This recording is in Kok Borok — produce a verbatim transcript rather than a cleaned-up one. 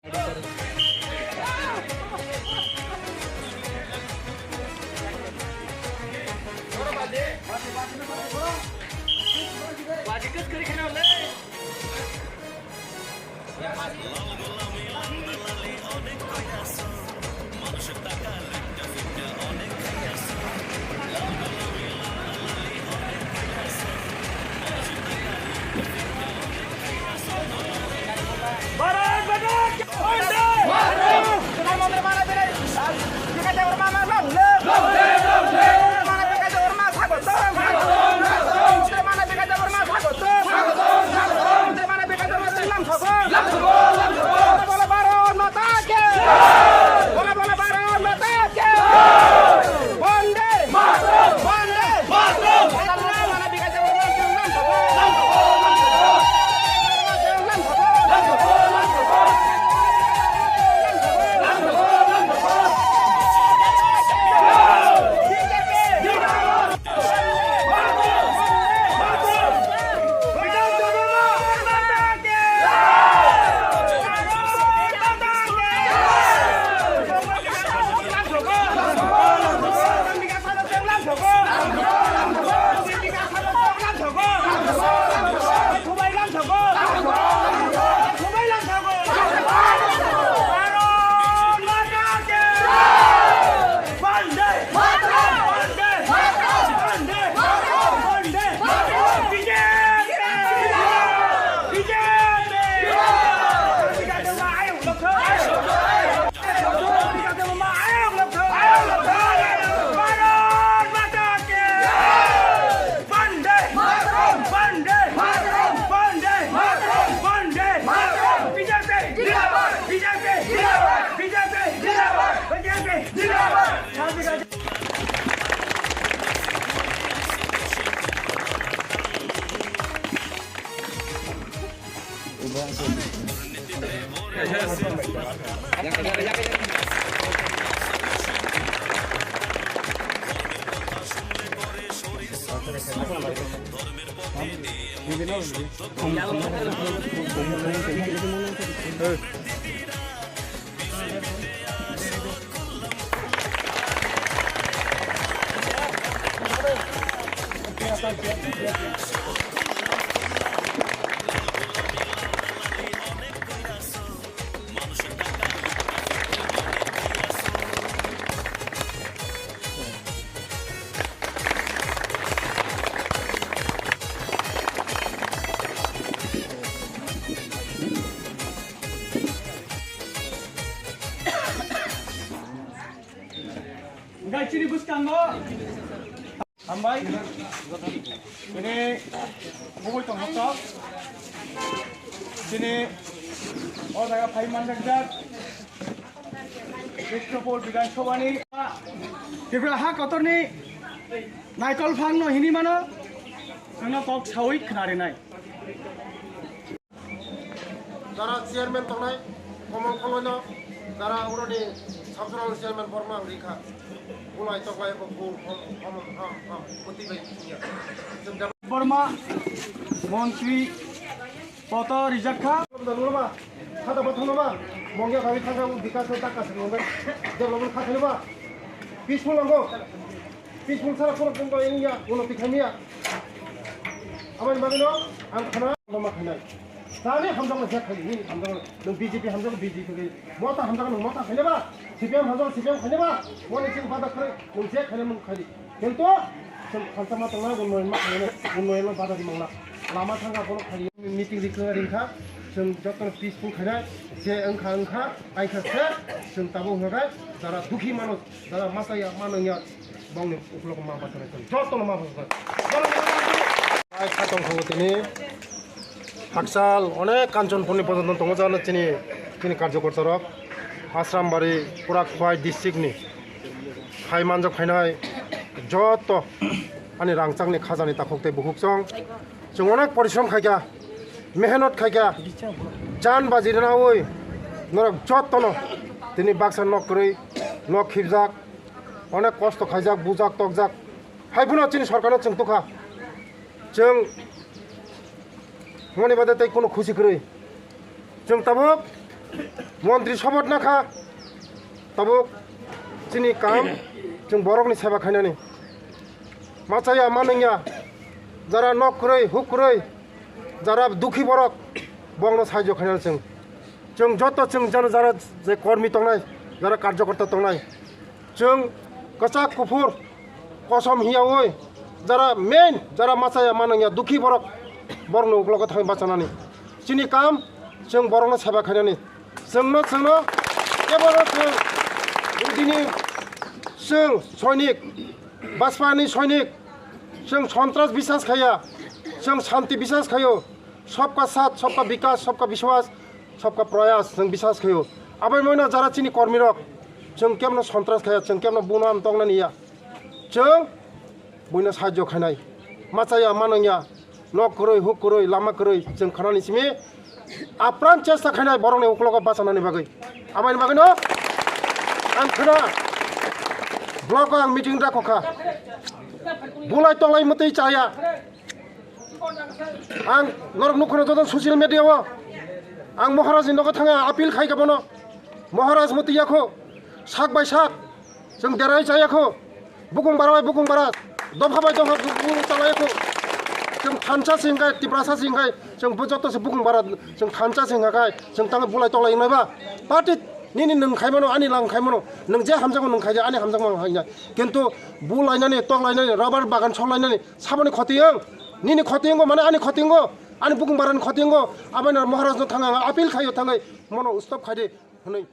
भारत माता की जय। प्रधानमंत्री माननीय विकास देबबर्मा long live। माननीय विकास देबबर्मा स्वागतम। माननीय विकास देबबर्मा स्वागतम। माननीय विकास देबबर्मा long live। बोलो, बोलो, भारत माता की। बोलो, बोलो, भारत माता की। वंदे मातरम। वंदे मातरम। भारत माता की। वंदे मातरम। वंदे मातरम। वंदे मातरम। वंदे मातरम। बीजेपी जिंदाबाद। बीजेपी जिंदाबाद। बीजेपी जिंदाबाद। बीजेपी जिंदाबाद। Gai chini bwskango. Hambai. Bini kubui tongthok. Chini o jaga phai manjakjak. Bishnuphur Bidhan Sabhani. Tripura ha kotorni naikol phangno hini mano. Chwngno kok sawi khnarinai. Jara chairman tongnai Komol Koloino, jara uroni subzonal chairman Borma ang rikha. Ulai toklai ko bu hom hom ham ham kuti bai ya. Borma montri poto rijakha. Nulma, khata bathang nulma, mongya kami thangka u bikas no taka sing nulma. Development kha khailuma. Peaceful nango. Peaceful sara kono kono wngya, kono tikhamya. Aboni bagwino ang khana ma khainai. Sani hamjakma je khaidi, nini hamjakma, nwng B J P hamjakma B J P khaidi. Mota hamjakma nwng mota khainai ba, C P M hamjakma C P M khainai ba, moni chini bada khainai, nwng je khainai nwng khaidi. Kintu chwng khansa ma tongnai, bo noi ma khainai, bo noi ma bada di mangla. Lama thangkha bono khaidi. Meeting ri kha ringkha, chwng jotono peaceful khainai, je wngkha wngkha, aikha se, chwng tabuk hwnkhe jara dukhi mano, jara masa ya mano ya. Bongni ukulok ma bachana chwng jotono ma bachana. Ai kha tong thango tini. Hakchal onek Kanchanpurni pojontoni tongo jana chini, chini karjokorta rok. Asrambari pura Khowai district ni khai manjak phainai joto ani rangchakni khajani takhuk tei bukhuk chwng. Chwng onek porishrom khaikha, mehnot khaikha, jan baji rwnaui norok jotono tini baksa nok kwrwi, nok khibjak, onek kosto khaijak, bujak, tokjak. Hai phano chini sorkarno chwng tukha. Chwng moni bade tei kunu khusi kwrwi. Chwng tabuk Montri sobot nakha, tabuk chini kam chwng borokni seba khainani. Machaya manwngya, jara nok kwrwi, huk kwrwi, jara dukhi borok, bongno saijo khainani chwng. Chwng joto chwng jara, jara je kormi tongnai, jara karjokorta tongnai, chwng kwchak kuphur kosom hiyaui jara main, jara machaya manwngya dukhi borok, borokni uklogo thangwi bachanani. Chini kam chwng borokno seba khainani. Chwngno, chwngno keboro chwng bini chwng soinik, Bajpani soinik, chwng sontras bisas khaiya, chwng shanti bisas khaio, sabka saath, sabka bikas, sabka biswas, sabka prayas chwng bisas khaio. Abai moino jara chini kormirok, chwng kemno sontras khaiya, chwng kemno bunam tongnani ya. Chwng buino sahajyo khainai. Machaya manwngya, nok kwrwi, huk kwrwi, lama kwrwi, chwng khanani simi apran chesta khainai borokni uklogo bachanani bagwi. Aboni bagwino ang khna block o ang meeting da kokha. Bulai tolai mwtwi chaya. Ang norok nukhono joto social media o ang Maharaj ni nogo thanga appeal khai ka bono. Maharaj mwtwi yakho, sak bai sak, chwng derai chayakho, bukung bara bai bukung bara, dopha bai dopha bu-, bu-, chalayakho. Chwng thansa se hwnkhe, Tiprasa se hwnkhe, chwng bo joto se bukung bara, chwng thansa se hwnkha khai, chwng tangwi bulai toklai wngnai ba. Party nini nwng khaimano, ani lang khaimano, nwng je hamjakma nwng khaija, ani hamjakma ang khaina. Kintu bulainani, toklainani, rubber bagan soklainani, saboni khoti wng, nini khoti wngo, mane ani khoti wngo, ani bukung barani khoti wngo, aboni Maharaj no thangwi ang appeal khaio thangwi, mono stop khaidi hwnwi.